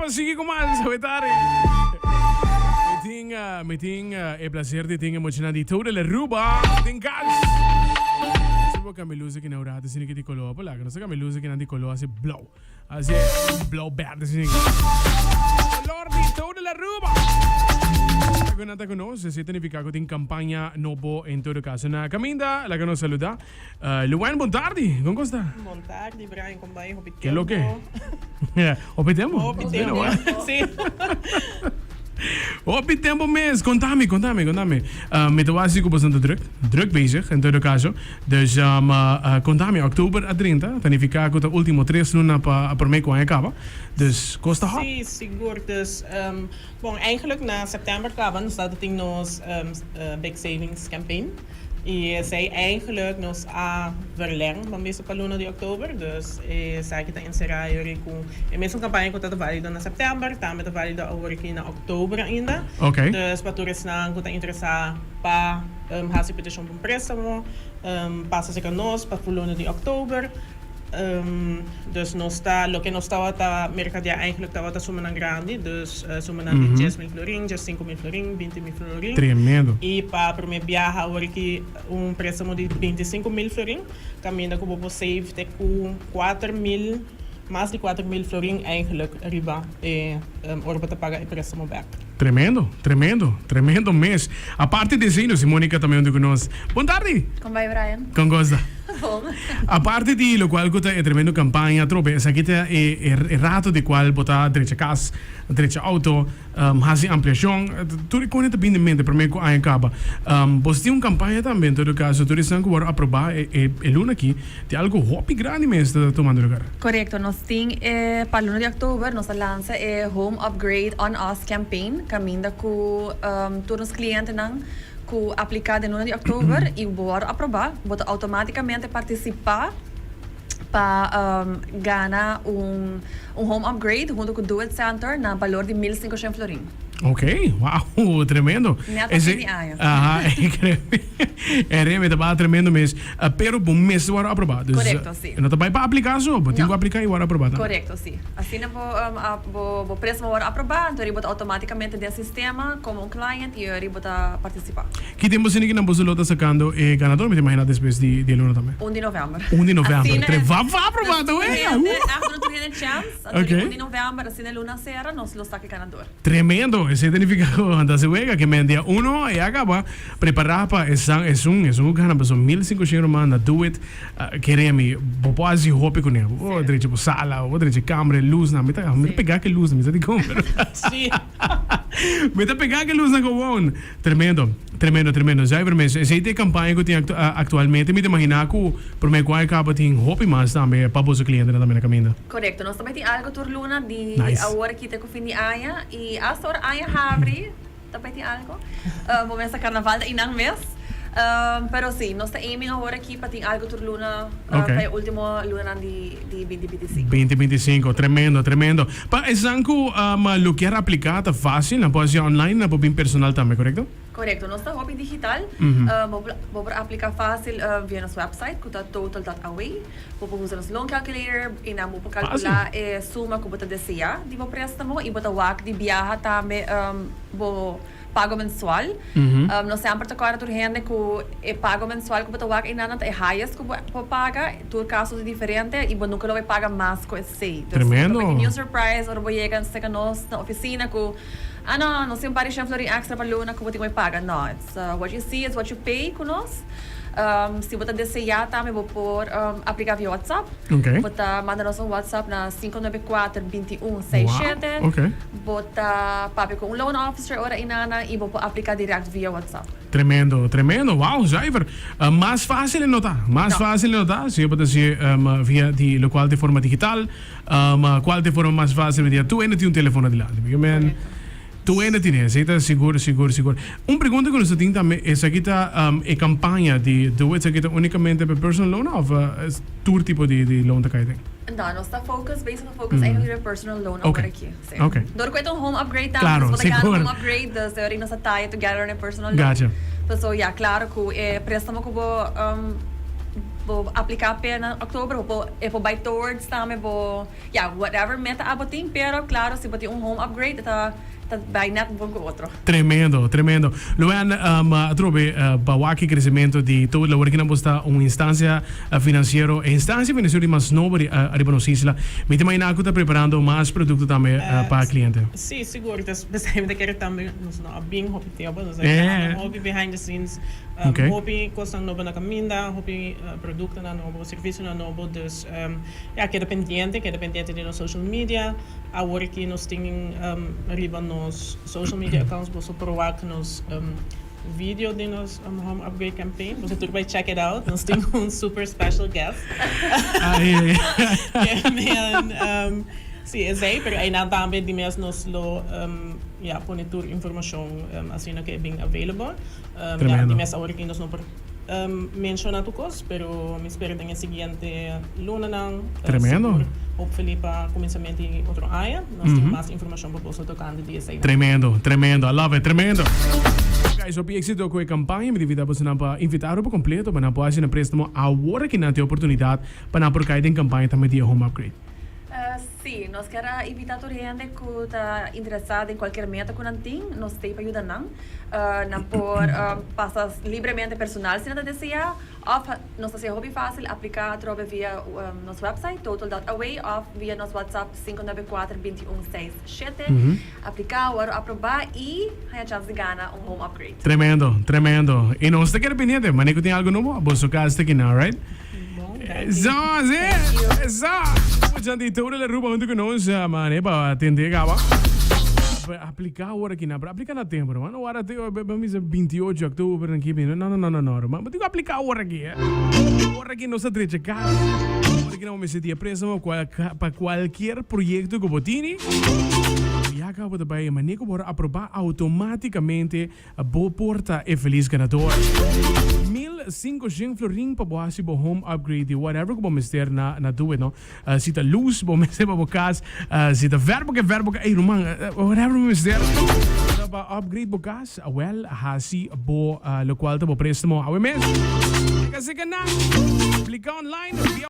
pa sigui ku mas awe tardi. Mi tin, mi tin e placer di tin e muchanan di Total Aruba den kas. Si bo cambia luz aki na un rato asina ki di color por laga nos ta cambia luz aki nan di color asi blauw. Asi blauw berde asina ki. Color di Total Aruba. Ku nan ta ku nos, esei ta nifica ku tin campaña nobo en todo caso. Na caminda laga nos saluda. Luan, bon tardi. Kon kos ta? Bon tardi, Brian. Kon bai? Hopi Ke lo ke? Hopi tempo? Hopi tempo, si. Hopi tempo mes. Kontami, kontami, kontami. Mi ta wak si ku boso ta druk, druk bezig en todo kaso. Dus kontami, oktober a 30, ta nifiká ku ta ultimo tres luna pa promé ku aña kaba. Dus kos ta hot. Si, sigur. Dus, bon, eigenlijk na sèptèmber kaba nos tabata tin nos Big Savings Campaign. Y esey eigenlijk nos a verleng ban bisa pa luna di october. Dus esaki ta encera yori cu e mesun campaña cu ta valido na september tambe ta valido awor aki na october ainda. Dus pa tur esnan cu ta interesa pa haci peticion pa un prestamo pasa cerca nos pa luna di october. Dus nos ta, loke nos tabata merkadea eigenlijk tabata sumanan grandi, dus sumanan di 10.000 florin, 15.000 florin, 20.000 florin. Tremendo. I pa prome biaha awor aki un préstamo di 25.000 florin, kaminda ku bo por save te ku 4.000, mas di 4.000 florin eigenlijk riba e ora bo ta paga e préstamo bèk. Tremendo, tremendo, tremendo mes. Aparte di esei nos Monica tambe huntu ku nos. Bon tardi! Kon bai Brian? Kon gosta? Bon. Aparte di lokual ku ta e tremendo kampaña atrobe, esaki ta e e rato di kual bo ta drecha kas, drecha outo, hasi ampliashon, tur e kone ta bini mente prome ku aña kaba. Boso tin un kampaña tambe en todo kaso, tur esnan ku wòrdu aprobá e e luna aki, Tin algo hopi grandi mes ta tumando lugar. Korekto, nos tin e pa luna di oktober nos a lansa e Home Upgrade on Us campaign kaminda ku tur nos klientenan ku apliká den luna di oktober i bo wòrdu aprobá bo ta outomátikamente partisipá pa gana un home upgrade huntu ku Do It Center na balor di 1500 florin. Ok, wow, tremendo. Net pa fin di aña. Aha, e reme ta ba tremendo mes. Pero bo mester wòrdu aprobá. Dus, Korekto, si. No ta bai pa apliká so, bo tin No. ku apliká i wòrdu aprobá tambe. Korekto, si. Asina bo, bo, bo préstamo wòrdu aprobá, anto bo ta outomátikamente den sistema komo un client i ori bo ta partisipá. Ki tempu asina ki nan boso lo ta sakando e ganador? Mi ta imaginá despues di, di e luna tambe. Un di novèmber. Un di novèmber. Asina Tre va va aprobá ta nos wega. tur hende, ègt nos tur hende chèns. Anto Oké. un di novèmber, asina e luna sera, nos lo saka e ganador. Tremendo, esei ta nifica cu ta haci wega ke men dia uno e a caba prepara pa esan esun esun cu gana pasobra 1500 ruman na do it kere mi bo por haci hopi cune bo por drecha bo sala bo por drecha camber e luznan mi ta mi ta pega ke luznan mi sa dicon pero mi ta pega ke luznan gewoon tremendo tremendo tremendo zuiver mes esei ta e campaña cu tin actualmente mi ta imagina cu prome cu a caba tin hopi mas tambe pa boso clientenan tambe na caminda. Korekto, nos ta bai tin algo tur luna di Nice. awor aki te ku fin di aña i asta ora aña habri ta bai tin algo. Bo mester karnaval ta einan mes. Pero si, nos ta aiming awor aki pa tin algo tur luna Ok. pa e ultimo lunanan di di binti binti sinku. Binti binti sinku, tremendo, tremendo. Pa esnan ku lo kier apliká ta fásil, nan por hasi online, nan por bin personal tambe, korekto? Korekto, nos ta hopi digital. Bo bo por apliká fásil via nos website ku ta total dot away. Bo por usa nos loan calculator i nan bo por calcula e suma cu bo ta desea di bo prestamo i bo ta wak di biaha tambe bo pago mensual. Nos semper ta corda tur hende cu e pago mensual cu bo ta wak einan ta e highest cu bo por paga. Tur caso ta diferente i bo nunca lo bay paga mas cu esey. Dus no ta bay tin niun surprise ora bo yega cerca nos na oficina cu ah no, nos tin un par di shen florin extra pa luna cu bo tin cu bay paga. No, it's what you see is what you pay cu nos. Si bo ta deseá tambe bo por apliká via WhatsApp. Ok. Bo ta manda nos un WhatsApp na 594 21 67. Wow, ok. Bo ta papia ku un loan officer ora inana i bo por apliká dirèkt via WhatsApp. Tremendo, tremendo. Wow, zuiver. Mas fásil e no ta. Mas No. fásil e no ta. Si bo ta hasié via di lokual di forma digital, kual ta e forma mas fásil mi dia tur hende tin un telefono dilanti. Porque men Korekto. Tur hende tin esei ta sigur sigur sigur. Un pregunta ku nos ta tin tambe esaki ta e kampaña di Do It esaki ta unikamente pa personal loan of tur tipo di di loan ta kai den? No, nos ta focus basic ta focus eigenlijk riba personal loan awor aki. Si. Ok. Dor ku e ta un home upgrade tambe Claro, nos por ta gana sigur. home upgrade dus e ora nos ta tie together na e personal loan. Gotcha. Paso ya claro ku e prestamo ku bo. bo aplica p'e na october, bo por e por bay towards tambe bo, ya, whatever meta abo tin, pero claro si bo tin un home upgrade e ta ta bay net bon cu otro. Tremendo, tremendo. Luan, atrobe pa wak e crecemento di Total awor kinan bo sta un instancia financiero, e instancia financiero di mas nobo ariba nos isla. Mi ta imagina cu ta preparando mas producto tambe pa cliente. Si, sigur. P'esei mi ta kere tambe nos no a bin hopi tempo, nos a keda hopi behind the scenes, hopi cosnan nobo na caminda, hopi productonan nobo, servicionan nobo, dus ya keda pendiente, keda pendiente di nos social media. Awor aki nos tin riba nos social media accounts boso por wak nos video di nos home upgrade campaign. Boso tur bai check it out. Nos tin un super special guest. Man, si esei, pero einan tambe di mes nos lo ya pone tur informacion asina cu e bin available. Ya di mes awor aki nos no por Menciona tur cos, pero mi spera den e siguiente lunanan, Tremendo. sigur, hopefully pa cuminsament di otro aña, nos tin mas informacion pa boso tocante di eseinan. Tremendo, tremendo, I love it, tremendo. Guys, hopi exito cu e campaña, mi ta invita bosonan pa invita Aruba completo pa nan por haci nan prestamo awor aki nan tin oportunidad pa nan por cay den campaña tambe di e home upgrade. Sí, nos kier a invitá tur hende ku ta interesá den kualkier meta ku nan tin, nos t'ei pa yuda nan. Nan por pasa libremente personal si nan ta deseá, òf nos ta hasié hopi fásil apliká atrobe via nos wèpsait total dòt away òf via nos whatsapp 594 21 seis shete. Apliká, wòrdu aprobá i haña chans di gana un home upgrade. Tremendo, tremendo. I nos ta keda pendiente, manera ku tin algu nobo, boso kas ta kinan, alright? Eso, sí. Eso. Mucha di Total Aruba junto con nos, man, eh, pa atende caba. Aplica ahora aquí, pero aplica na tempo, man. Ahora te, mi 28 de octubre, aquí, no, no, no, no, no, man. Digo aplica ahora aquí, eh. Ahora aquí no se trecha casa. Ahora aquí no me sentía préstamo cual, pa cualquier proyecto que botini. Ya acabo de bij, maneco por aprobar automáticamente Bo por ta e feliz ganador. 1500 florin pa bo haci bo home upgrade di whatever cu bo mester na na do it no. Si ta luz bo mester pa bo cas, si ta verf bo ke verf bo cas, ey ruman whatever bo mester ta pa upgrade bo cas, awel haci bo locual ta bo prestamo awe mes. Seca seca nan, aplica online via.